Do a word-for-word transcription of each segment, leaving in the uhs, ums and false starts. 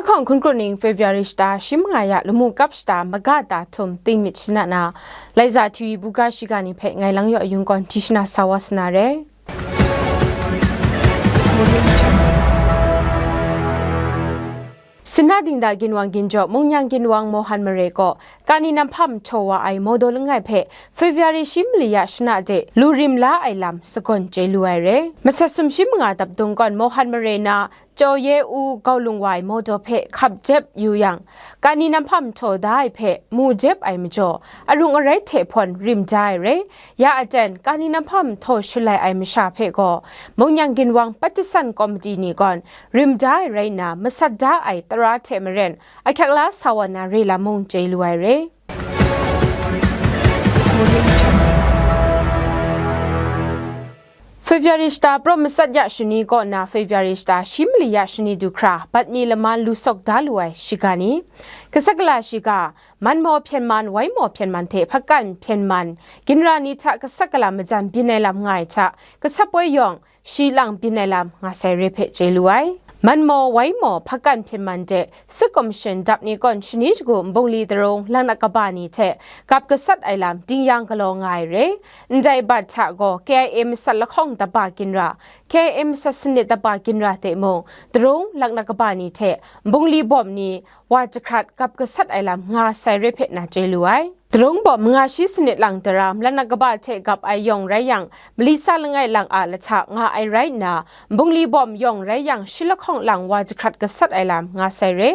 Hkawng hkun kru ning February shata shi manga ya lamu kap shata maga ta htum ting myit shana na, Laiza T V buga shiga ni hpe ngai lang yaw yung gawn hti shana sa wa sa na re. Sina dingda ginwang ginjaw mungnyang ginwang Mohan Mare gaw kani namhpa mhtaw wa ai mawdaw langai hpe February shi mali ya shana de lu rim la ai lam sagawn chye lu ai re. Masat sum shi manga dapdung gawn Mohan Mare na Chyaw Ye U gau lung wa ai mawdaw hpe hkap jep yu yang, kani namhpa mhtaw da ai hpe mu jep ai majaw, arung arai hte hpawn rim da ai re. Ya aten, kani namhpa mhtaw shalai ai masha hpe gaw, mungnyang ginwang pat jasan komiti ni gawn rim da ai rai nna, masat da ai tara hte maren, ahkyak la sa wa na re lam mung chye lu ai re. February shata prawt matsat ya shani kaw na February shata shi mali ya shani du hkra, bat mi laman lu sawk da lu ai shiga ni, gasat gala shiga, man maw hpyen man, wai maw hpyen man hte hpakan hpyen man, ginra ni hta gasat gala majan byin ai lam nga ai hta, gasat poi yawng, shi lang byin ai lam nga sai re hpe chye lu ai. Man maw, wai maw, hpakan hpyen man de, Sik Kamashin dap ni gawn shani shagu nbungli darung, laknak kaba ni hte gap gasat ai lam ding yang galaw nga ai re. Ndai bat hta gaw K I A masat lahkawng daba ginra, K I A masat sanit daba ginra hte mung, darung, laknak kaba ni hte nbungli bawm ni wa jahkrat gap gasat ai lam nga sai re hpe na chye lu ai. Darung bawm manga shi sanit lang daram, laknak kaba hte gap ai yawng rai yang, mali sa langai lang a lahta nga ai rai nna, nbungli bawm yawng rai yang, shi lahkawng lang wa jahkrat gasat ai lam nga sai re.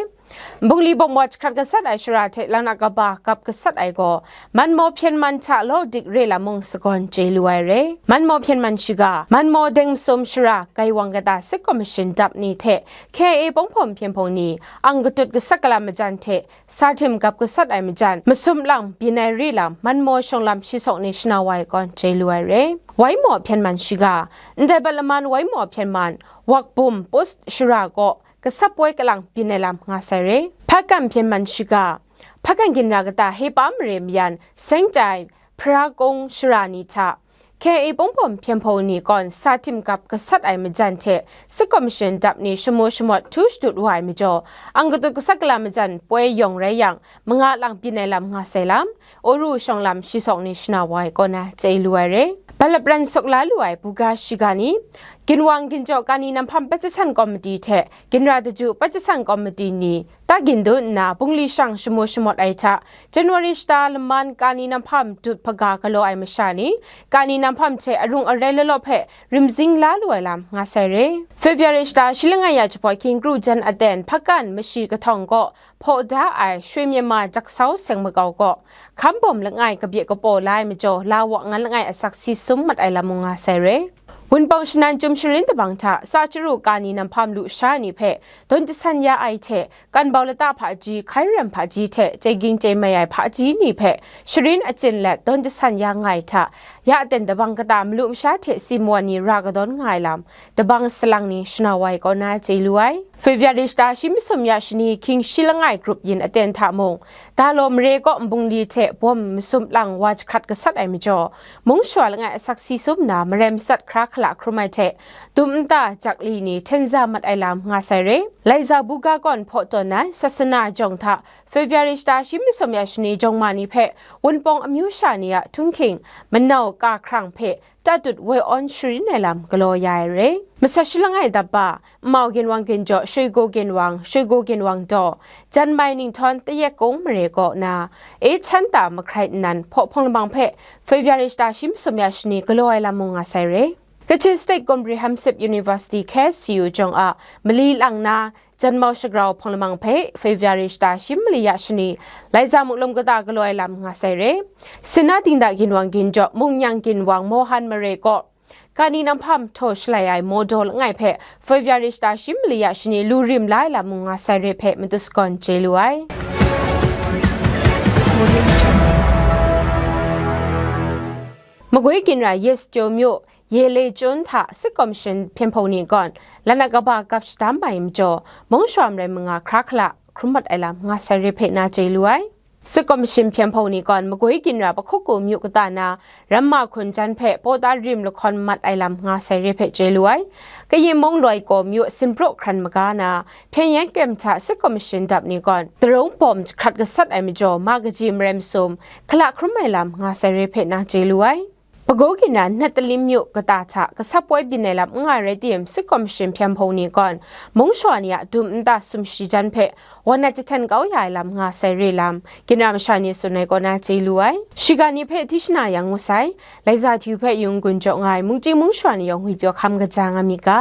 Nbungli bawm wa jahkrat gasat ai shara hte laknak kaba gap gasat ai gaw, man maw hpyen man hta law dik re lam mung sagawn chye lu ai re. Man maw hpyen man shiga, man maw deng masum shara, gaiwang kata Sik Kamashin dap ni hte K I A Pawng Hpawm Hpyen Hpawng ni ang katut gasat gala majan hte sa htim gap gasat ai majan, masum lang byin ai re lam, man maw shawng lam shi sawk ni shana wa ai kawn chye lu ai re. Wai maw hpyen man shiga, ndai bat laman wai maw hpyen man, wak bum, post shara kaw, gasat poi kalang byin ai lam nga sai re. Hpakan hpyen man shiga, hpakan ginra kata Hepa mare mayan, seng tai, hpara kung shara ni hta, K I A Pawng Hpawm Hpyen Hpawng ni kawn sa htim gap gasat ai majan hte Sik Kamashin dap ni shamu shamawt htu shadut wa ai majaw, ang katut gasat gala majan poi yawng rai yang, manga lang byin ai lam nga sai lam, Uru shawng lam shi sawk ni shana wa ai kaw na chye lu ai re. Bat lapran sawk la lu ai buga shiga ni, ginwang ginjaw kani namhpa pat jasan komiti hte ginra daju pat jasan komiti ni, ta gin dun nna, bungli shang shamu shamawt ai hta, January shata laman kani namhpa mdut hpaga galaw ai masha ni, kani namhpa hte arung arai lalaw hpe rimzing la lu ai lam nga sai re. February shata shi langai ya jahpawt hkying kru jan aten hpakan mashi kahtawng kaw hpaw da ai Shoi Myanmar Jaksau seng makau kaw, hkam bawm langai kabye kapaw la ai majaw, la wa nga langai asak si sum mat ai lam mung nga sai re. Wunpawng shanan chyum sharin dabang hta, sa chyaru kani namhpa lu sha ni hpe, dawn jasan ya ai hte, kan bau lata hpaji, hkai ram hpaji hte, chye ging chye mai ai hpaji ni hpe, sharin atsin let dawn jasan ya nga ai hta, ya aten dabang kata malu masha hte si mawan ni ra kadawn nga ai lam, dabang salang ni shana wa ai kaw na chye lu ai. February shata shi masum ya shani hkying shi langai grup yin aten hta mung, Dalaw mare kaw nbungli hte bawm masum lang wa jahkrat gasat ai majaw, mung shawa langai asak si sum nna, maren matsat hkra hkala hkrum ai hte, dum nta jak li ni hten za mat ai lam nga sai re. Laiza buga kawn hpaw tawn ai, Sasana jawng hta, February shata shi masum ya shani jawng ma ni hpe, Wunpawng amyu sha ni a htunghking, manau ka hkrang hpe, tatut woi awn sharin ai lam galaw ya ai re. Masat shi langai dap ba, Nmau ginwang ginjaw, Shoigo ginwang, Shoigo ginwang daw, Janmai Ninghthawn Tayek Kung mare kaw na, E Chanta mahkrai nnan hpaw hpawng lamang hpe, February shata shi masum ya shani galaw ai lam mung nga sai re. Kachin State Comprehensive University, K S C U jawng a, mali lang na, Janmau shagrau hpawng lamang hpe February shata shi mali ya shani, Laiza Muklum kata galaw ai lam nga sai re. Sina dingda ginwang ginjaw mungnyang ginwang Mohan mare kaw, kani namhpa mhtaw shalai ai mawdaw langai hpe February shata shi mali ya shani lu rim la ai lam mung nga sai re hpe matu sagawn chye lu ai. Magwi ginra Yes Tyo myu, Ye Le Chun hta Sik Kaw Mashin Hpyen Hpung ni gawn, lanat kaba gap shadam ai majaw, mung shawa marai manga hkra hkala hkrum mat ai lam nga sai re hpe na chye lu ai. Sit Kaw Mashin Hpyen Hpung ni gawn Magwi Ginra Pahkukku myu kata na Ramma Hkun jan hpe pawta rim lahkawn mat ai lam nga sai re hpe chye lu ai. Kayin mung Loi Kaw myu Sinpraw hkran maga na Hpyen Yen Kyem hta Sit Kaw Mashin dap ni gawn Tarung bawm jahkrat gasat ai majaw ma kaji marai masum hkala hkrum ai lam nga sai re hpe na chye lu ai. Pahkukku Ginra Natalim myu kata hta kasap woi byin ai lam n nga ai rai tim, Sit Kaw Mashin Hpyen Hpung ni gawn mung shawa ni a dum nta sumshi jan hpe wa nat jahten kau ya ai lam nga sai re lam, Ginra masha ni tsun ai kaw na chye lu ai. Shiga ni hpe hti shana yang ngu sai, Laiza Hti hpe yung gun jaw nga ai mungchying mung shawa ni yawng ngwipyaw hkam kaja nga mi ga.